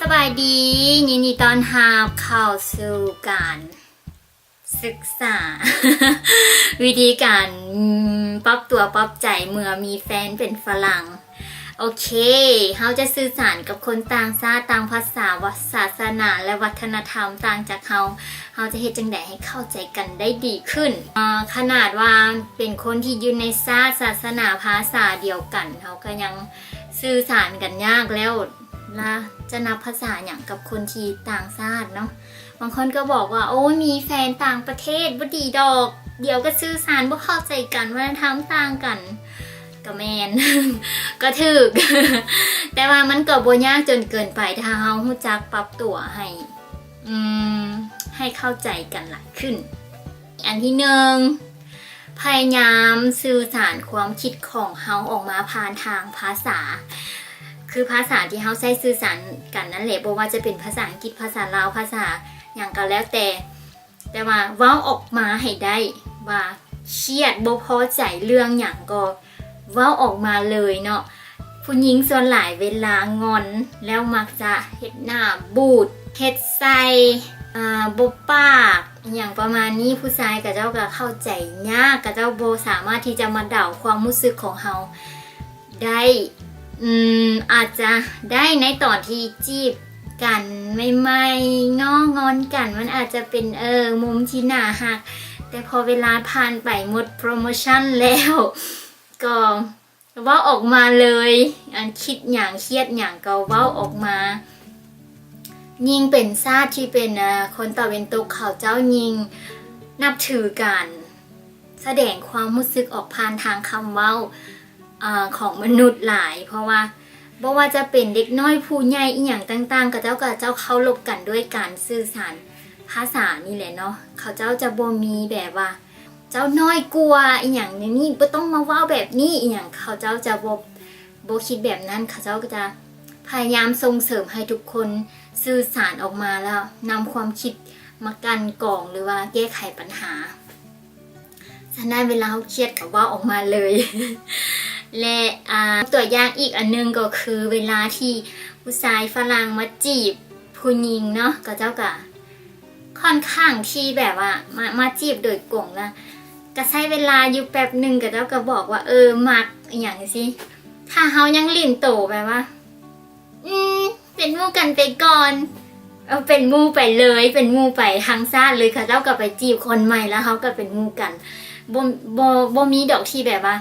ສະບາຍດີ, ຍິນດີຕ້ອນຮັບເຂົ້າສູ່ການສຶກສາ ວິທີການ ອືມ ປັບຕົວປັບໃຈເມື່ອມີແຟນເປັນຝຣັ່ງ. ໂອເຄ, ເຮົາຈະສື່ສານກັບຄົນຕ່າງຊາດ, ຕ່າງພາສາ, ວັດ ສາສະໜາ ແລະ ວັດທະນະທຳຕ່າງຈາກເຮົາ, ເຮົາຈະເຮັດຈັ່ງໃດໃຫ້ເຂົ້າໃຈກັນໄດ້ດີຂຶ້ນ? ເອີ ຂະໜາດວ່າເປັນຄົນທີ່ຢູ່ໃນຊາດ, ສາສະໜາ, ພາສາດຽວກັນ, ເຮົາກໍຍັງສື່ສານກັນຍາກແລ້ວ, ລະຈະນັບພາສາຫຍັງກັບຄົນທີ່ຕ່າງຊາດເນາະ? ບາງຄົນກໍບອກວ່າ ໂອ້ຍ ມີແຟນຕ່າງປະເທດບໍ່ດີດອກ, ດຽວກໍສື່ສານບໍ່ເຂົ້າໃຈກັນ, ວັດທະນະທຳຕ່າງກັນ. ກໍແມ່ນ ກໍຖືກ ແຕ່ວ່າມັນກໍບໍ່ຍາກຈົນເກີນໄປ ຖ້າເຮົາຮູ້ຈັກປັບຕົວໃຫ້ ອືມ ໃຫ້ເຂົ້າໃຈກັນຫຼາຍຂຶ້ນ. ອັນທີໜຶ່ງ ພະຍາຍາມສື່ສານຄວາມຄິດຂອງເຮົາອອກມາຜ່ານທາງພາສາ ຄືພາສາທີ່ເຮົາໃຊ້ສື່ສານກັນນັ້ນແຫຼະ, ບໍ່ວ່າຈະເປັນພາສາອັງກິດ, ພາສາລາວ, ພາສາຫຍັງກໍແລ້ວແຕ່, ແຕ່ວ່າເວົ້າອອກມາໃຫ້ໄດ້ວ່າຄຽດ, ບໍ່ພໍໃຈເລື່ອງຫຍັງກໍເວົ້າອອກມາເລີຍເນາະ. ຜູ້ຍິງສ່ວນຫຼາຍເວລາງອນແລ້ວມັກຈະເຮັດໜ້າບູດ, ເຮັດໃສ່, ອາ, ບໍ່ປາກ ອີ່ຫຍັງປະມານນີ້. ຜູ້ຊາຍເຂົາເຈົ້າກໍເຂົ້າໃຈຍາກ, ເຂົາເຈົ້າບໍ່ສາມາດທີ່ຈະມາເດົາຄວາມຮູ້ສຶກຂອງເຮົາໄດ້. ອືມ ອາດຈະໄດ້ໃນຕອນທີ່ຈີບກັນໃໝ່ໆ, ງໍງອນກັນ, ມັນອາດຈະເປັນ, ເອີ, ມຸມທີ່ໜ້າຮັກ, ແຕ່ພໍເວລາຜ່ານໄປ, ໝົດໂປຣໂມຊັນແລ້ວ, ກໍ ເວົ້າອອກມາເລີຍ, ອັນຄິດຫຍັງຄຽດຫຍັງກໍເວົ້າອອກມາ. ຍິ່ງເປັນຊາດທີ່ເປັນ, ອາ, ຄົນຕາເວັນຕົກ, ເຂົາເຈົ້າຍິ່ງນັບຖືການສະແດງຄວາມຮູ້ສຶກອອກຜ່ານທາງຄຳເວົ້າ, ອາ, ຂອງມະນຸດຫຼາຍ, ເພາະວ່າບໍ່ວ່າຈະເປັນເດັກນ້ອຍຜູ້ໃຫຍ່ອີ່ຫຍັງຕ່າງໆ, ເຂົາເຈົ້າກໍເຈົ້າເຄົາລົບກັນດ້ວຍການສື່ສານພາສານີ້ແຫຼະເນາະ. ເຂົາເຈົ້າຈະບໍ່ມີແບບວ່າ ເຈົ້ານ້ອຍກວ່າອີ່ຫຍັງແນວນີ້, ບໍ່ຕ້ອງມາເວົ້າແບບນີ້ອີ່ຫຍັງ, ເຂົາເຈົ້າຈະບໍ່, ບໍ່ຄິດແບບນັ້ນ. ເຂົາເຈົ້າກໍຈະພະຍາຍາມສົ່ງເສີມໃຫ້ທຸກຄົນສື່ສານອອກມາ ແລ້ວນຳຄວາມຄິດມາກັ່ນກອງ ຫຼືວ່າແກ້ໄຂບັນຫາ. ສະນັ້ນເວລາເຮົາຄຽດກໍເວົ້າອອກມາເລີຍ ແລະ ອາ, ຕົວຢ່າງອີກອັນໜຶ່ງກໍຄືເວລາທີ່ຜູ້ຊາຍຝຣັ່ງມາຈີບຜູ້ຍິງເນາະ, ເຂົາເຈົ້າກໍ ຂ້ອນຂ້າງທີ່ແບບວ່າມາ, ມາຈີບໂດຍກົງນະ, ກະໃຊ້ເວລາຢູ່ແປັບໜຶ່ງ, ເຂົາເຈົ້າກະບອກວ່າ ເອີ ມັກ ອີ່ຫຍັງຈັ່ງຊີ້. ຖ້າເຮົາຍັງຫຼິ້ນໂຕແບບວ່າ ອືມ ເປັນໝູ່ກັນໄປກ່ອນ, ເອົາ ເປັນໝູ່ໄປເລີຍ, ເປັນໝູ່ໄປທັງຊາດເລີຍ, ເຂົາເຈົ້າກະໄປຈີບຄົນໃໝ່ ແລ້ວເຮົາກະເປັນໝູ່ກັນ. ບໍ່, ບໍ່, ບໍ່ມີດອກທີ່ແບບວ່າ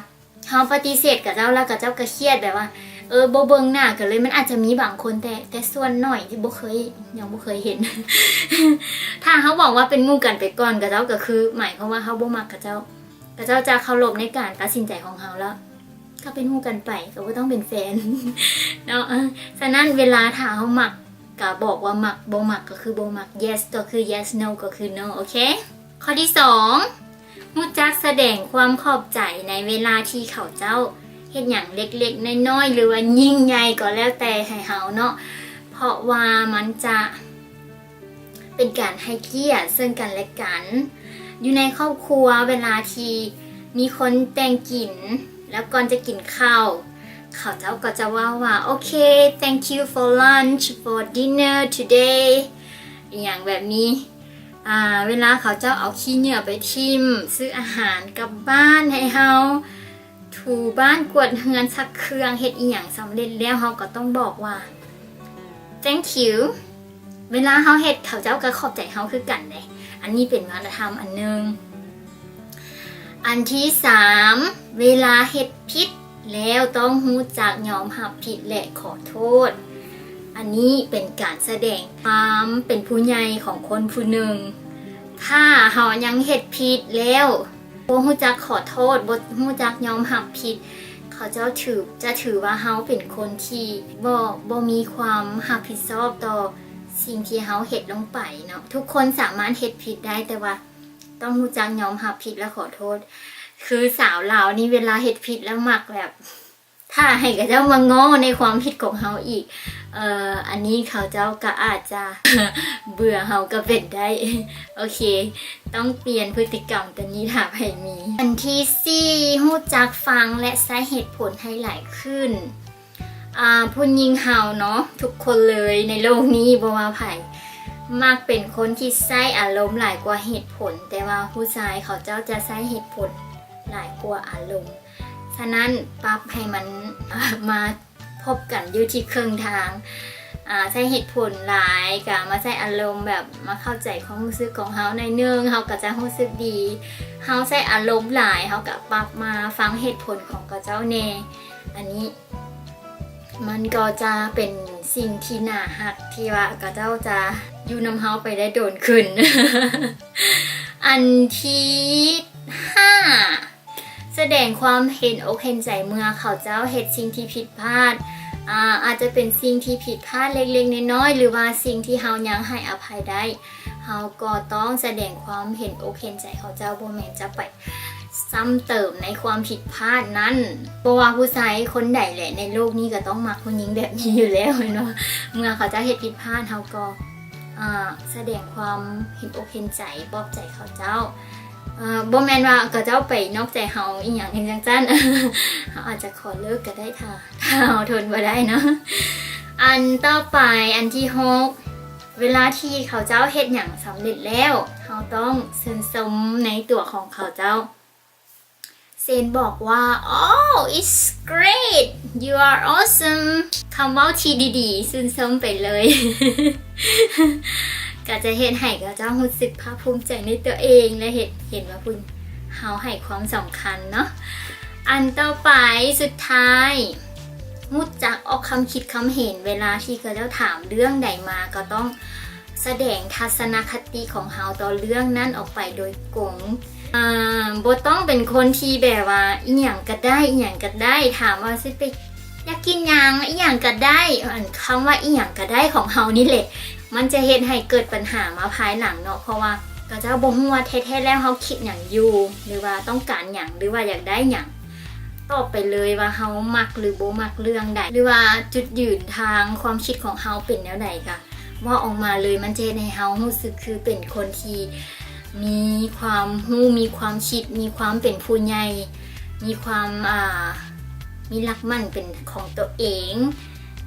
ເຮົາປະຕິເສດເຂົາເຈົ້າ ແລ້ວເຂົາເຈົ້າກໍຄຽດແບບວ່າ ເອີ ບໍ່ເບິ່ງໜ້າກັນເລີຍ. ມັນອາດຈະມີບາງຄົນ ແຕ່, ແຕ່ສ່ວນໜ້ອຍທີ່ບໍ່ເຄີຍ, ຍັງບໍ່ເຄີຍເຫັນ. ຖ້າເຮົາບອກວ່າເປັນໝູ່ກັນໄປກ່ອນ, ເຂົາເຈົ້າກໍຄືໝາຍຄວາມວ່າເຮົາບໍ່ມັກເຂົາເຈົ້າ. ເຂົາເຈົ້າຈະເຄົາລົບໃນການຕັດສິນໃຈຂອງເຮົາ ແລ້ວກໍເປັນໝູ່ກັນໄປ, ກໍບໍ່ຕ້ອງເປັນແຟນເນາະ. ສະນັ້ນເວລາຖ້າເຮົາມັກ ກໍບອກວ່າມັກ, ບໍ່ມັກກໍຄືບໍ່ມັກ, yes ກໍຄື yes, no ກໍຄື no, ໂອເຄ? ຂໍ້ທີສອງ ຮູ້ຈັກສະແດງຄວາມຂອບໃຈໃນເວລາທີ່ເຂົາເຈົ້າເຮັດຫຍັງເລັກໆນ້ອຍໆ ຫຼືວ່າຍິ່ງໃຫຍ່ກໍແລ້ວແຕ່ໃຫ້ເຮົາເນາະ, ເພາະວ່າມັນຈະເປັນການໃຫ້ກຽດເຊິ່ງກັນແລະກັນ. ຢູ່ໃນຄອບຄົວເວລາທີ່ມີຄົນແຕ່ງກິນ ແລ້ວກ່ອນຈະກິນເຂົ້າ ເຂົາເຈົ້າກໍຈະເວົ້າວ່າ ໂອເຄ thank you for lunch, for dinner today ອີ່ຫຍັງແບບນີ້. ອາ ເວລາເຂົາເຈົ້າເອົາຂີ້ເຫຍື້ອໄປຖິ້ມ, ຊື້ອາຫານກັບບ້ານໃຫ້ເຮົາ, ຖູບ້ານ, ກວາດເຮືອນ, ຊັກເຄື່ອງ, ເຮັດອີ່ຫຍັງສຳເລັດແລ້ວ, ເຮົາກໍຕ້ອງບອກວ່າ thank you. ເວລາເຮົາເຮັດ, ເຂົາເຈົ້າກໍຂອບໃຈເຮົາຄືກັນເດ້. ອັນນີ້ເປັນວັດທະນະທຳອັນໜຶ່ງ. ອັນທີສາມ ເວລາເຮັດຜິດແລ້ວຕ້ອງຮູ້ຈັກຍອມຮັບຜິດ ແລະ ຂໍໂທດ. ອັນນີ້ເປັນການສະແດງຄວາມເປັນຜູ້ໃຫຍ່ຂອງຄົນຜູ້ໜຶ່ງ. ຖ້າເຮົາຍັງເຮັດຜິດແລ້ວ ບໍ່ຮູ້ຈັກຂໍໂທດ, ບໍ່ຮູ້ຈັກຍອມຮັບຜິດ, ເຂົາເຈົ້າຖື, ຈະຖືວ່າເຮົາເປັນຄົນທີ່ບໍ່, ບໍ່ມີຄວາມຮັບຜິດຊອບຕໍ່ສິ່ງທີ່ເຮົາເຮັດລົງໄປເນາະ. ທຸກຄົນສາມາດເຮັດຜິດໄດ້, ແຕ່ວ່າ ຕ້ອງຮູ້ຈັກຍອມຮັບຜິດ ແລະ ຂໍໂທດ. ຄືສາວລາວນີ້ເວລາເຮັດຜິດແລ້ວມັກແບບ ຖ້າໃຫ້ເຂົາເຈົ້າມາງໍ້ໃນຄວາມຜິດຂອງເຮົາອີກ. ເອີ ອັນນີ້ເຂົາເຈົ້າກໍອາດຈະເບື່ອເຮົາກໍເປັນໄດ້. ໂອເຄ, ຕ້ອງປ່ຽນພຶດຕິກຳຕົວນີ້ຖ້າໃຜມີ. ອັນທີສີ່ ຮູ້ຈັກຟັງ ແລະ ໃຊ້ເຫດຜົນໃຫ້ຫຼາຍຂຶ້ນ. ອ່າ ຜູ້ຍິງເຮົາເນາະ ທຸກຄົນເລີຍໃນໂລກນີ້ ບໍ່ວ່າໃຜ ມັກເປັນຄົນທີ່ໃຊ້ອາລົມຫຼາຍກວ່າເຫດຜົນ, ແຕ່ວ່າຜູ້ຊາຍເຂົາເຈົ້າຈະໃຊ້ເຫດຜົນຫຼາຍກວ່າອາລົມ. ສະນັ້ນ ປັບໃຫ້ມັນ ມາພົບກັນຢູ່ທີ່ເຄິ່ງທາງ. ອ່າ ໃຊ້ເຫດຜົນຫຼາຍ ກະມາໃຊ້ອາລົມ ແບບມາເຂົ້າໃຈຄວາມຮູ້ສຶກຂອງເຮົາໜ້ອຍໜຶ່ງ ເຮົາກະຈະຮູ້ສຶກດີ. ເຮົາໃຊ້ອາລົມຫຼາຍ ເຮົາກະປັບມາຟັງເຫດຜົນຂອງເຂົາເຈົ້າແດ່. ອັນນີ້ມັນກໍຈະເປັນສິ່ງທີ່ໜ້າຮັກ ທີ່ວ່າເຂົາເຈົ້າຈະຢູ່ນຳເຮົາໄປໄດ້ດົນຂຶ້ນ. ອັນທີຫ້າ ສະແດງຄວາມເຫັນອົກເຫັນໃຈເມື່ອເຂົາເຈົ້າເຮັດສິ່ງທີ່ຜິດພາດ. ອາ ອາດຈະເປັນສິ່ງທີ່ຜິດພາດເລັກໆນ້ອຍໆ ຫຼືວ່າສິ່ງທີ່ເຮົາຍັງໃຫ້ອະໄພໄດ້ ເຮົາກໍຕ້ອງສະແດງຄວາມເຫັນອົກເຫັນໃຈເຂົາເຈົ້າ, ບໍ່ແມ່ນຈະໄປຊ້ຳເຕີມໃນຄວາມຜິດພາດນັ້ນ. ບໍ່ວ່າຜູ້ຊາຍຄົນໃດແຫຼະ ໃນໂລກນີ້ກໍຕ້ອງມັກຜູ້ຍິງແບບນີ້ຢູ່ແລ້ວແມ່ນບໍ່? ເມື່ອເຂົາເຈົ້າເຮັດຜິດພາດ ເຮົາກໍ ອ່າ ສະແດງຄວາມເຫັນອົກເຫັນໃຈ ປອບໃຈເຂົາເຈົ້າ. ເອີ ບໍ່ແມ່ນວ່າເຂົາເຈົ້າໄປນອກໃຈເຮົາອີ່ຫຍັງຈັ່ງຊັ້ນ ເຮົາອາດຈະຂໍເລີກກໍໄດ້ ຖ້າ ຖ້າເຮົາທົນບໍ່ໄດ້ເນາະ. ອັນຕໍ່ໄປ ອັນທີຫົກ ເວລາທີ່ເຂົາເຈົ້າເຮັດຫຍັງສຳເລັດແລ້ວ ເຮົາຕ້ອງຊື່ນຊົມໃນຕົວຂອງເຂົາເຈົ້າ. ເຊັ່ນບອກວ່າ Oh, it's great! You are awesome! ຄຳເວົ້າທີ່ດີໆ ຊື່ນຊົມໄປເລີຍ ກໍຈະເຮັດໃຫ້ເຂົາເຈົ້າຮູ້ສຶກພາກພູມໃຈໃນຕົວເອງ ແລະ ເຮັດ ເຫັນວ່າເຮົາໃຫ້ຄວາມສຳຄັນເນາະ. ອັນຕໍ່ໄປ ສຸດທ້າຍ ຮູ້ຈັກອອກຄຳຄິດຄຳເຫັນ. ເວລາທີ່ເຂົາເຈົ້າຖາມເລື່ອງໃດມາ ກໍຕ້ອງ ສະແດງທັດສະນະຄະຕິຂອງເຮົາຕໍ່ເລື່ອງນັ້ນອອກໄປໂດຍກົງ. ເອີ ບໍ່ຕ້ອງເປັນຄົນທີ່ແບບວ່າ ອີ່ຫຍັງກະໄດ້ ອີ່ຫຍັງກະໄດ້ ຖາມວ່າຊິໄປຢາກກິນຫຍັງ ອີ່ຫຍັງກະໄດ້. ອັນຄຳວ່າອີ່ຫຍັງກະໄດ້ຂອງເຮົານີ້ແຫຼະ ມັນຈະເຮັດໃຫ້ເກີດບັນຫາມາພາຍຫຼັງເນາະ ເພາະວ່າເຂົາເຈົ້າບໍ່ຮູ້ວ່າແທ້ໆແລ້ວເຮົາຄິດຫຍັງຢູ່ ຫຼືວ່າຕ້ອງການຫຍັງ ຫຼືວ່າຢາກໄດ້ຫຍັງ. ຕອບໄປເລີຍວ່າເຮົາມັກ ຫຼື ບໍ່ມັກເລື່ອງໃດ ຫຼືວ່າຈຸດຢືນທາງຄວາມຄິດຂອງເຮົາເປັນແນວໃດ ກະ ເວົ້າອອກມາເລີຍ ມັນຈະເຮັດໃຫ້ເຮົາຮູ້ສຶກຄືເປັນຄົນທີ່ມີຄວາມຮູ້ ມີຄວາມຄິດ ມີຄວາມເປັນຜູ້ໃຫຍ່ ມີຄວາມ ອ່າ ມີຫຼັກໝັ້ນເປັນຂອງຕົວເອງ.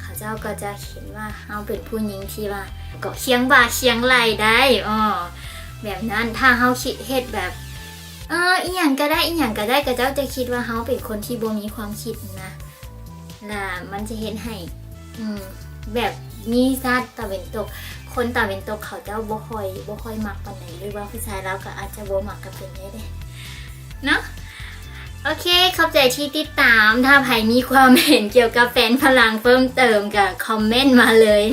ເຂົາເຈົ້າກໍຈະເຫັນວ່າເຮົາເປັນຜູ້ຍິງທີ່ວ່າ ກໍຄຽງບ່າຄຽງໄຫຼ່ໄດ້ ອໍ ແບບນັ້ນ. ຖ້າເຮົາຄິດເຮັດແບບ ເອີ ອີ່ຫຍັງກະໄດ້ ອີ່ຫຍັງກະໄດ້ ເຂົາເຈົ້າຈະຄິດວ່າເຮົາເປັນຄົນທີ່ບໍ່ມີຄວາມຄິດນະ. ລະມັນຈະເຮັດໃຫ້ ອືມ ແບບມີຊາດຕາເວັນຕົກ ຄົນຕາເວັນຕົກເຂົາເຈົ້າບໍ່ຄ່ອຍ ບໍ່ຄ່ອຍມັກປານໃດ ຫຼືວ່າຜູ້ຊາຍລາວກໍອາດຈະບໍ່ມັກກໍເປັນໄດ້ເດ້ເນາະ. ໂອເຄ ຂອບໃຈທີ່ຕິດຕາມ. ຖ້າໃຜມີຄວາມເຫັນກ່ຽວກັບແຟນຝຣັ່ງເພີ່ມເຕີມກໍຄອມເມັນມາເລີຍ.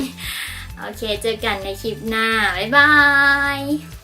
ໂອເຄ ເຈີກັນໃນຄລິບໜ້າ. ບາຍບາຍ.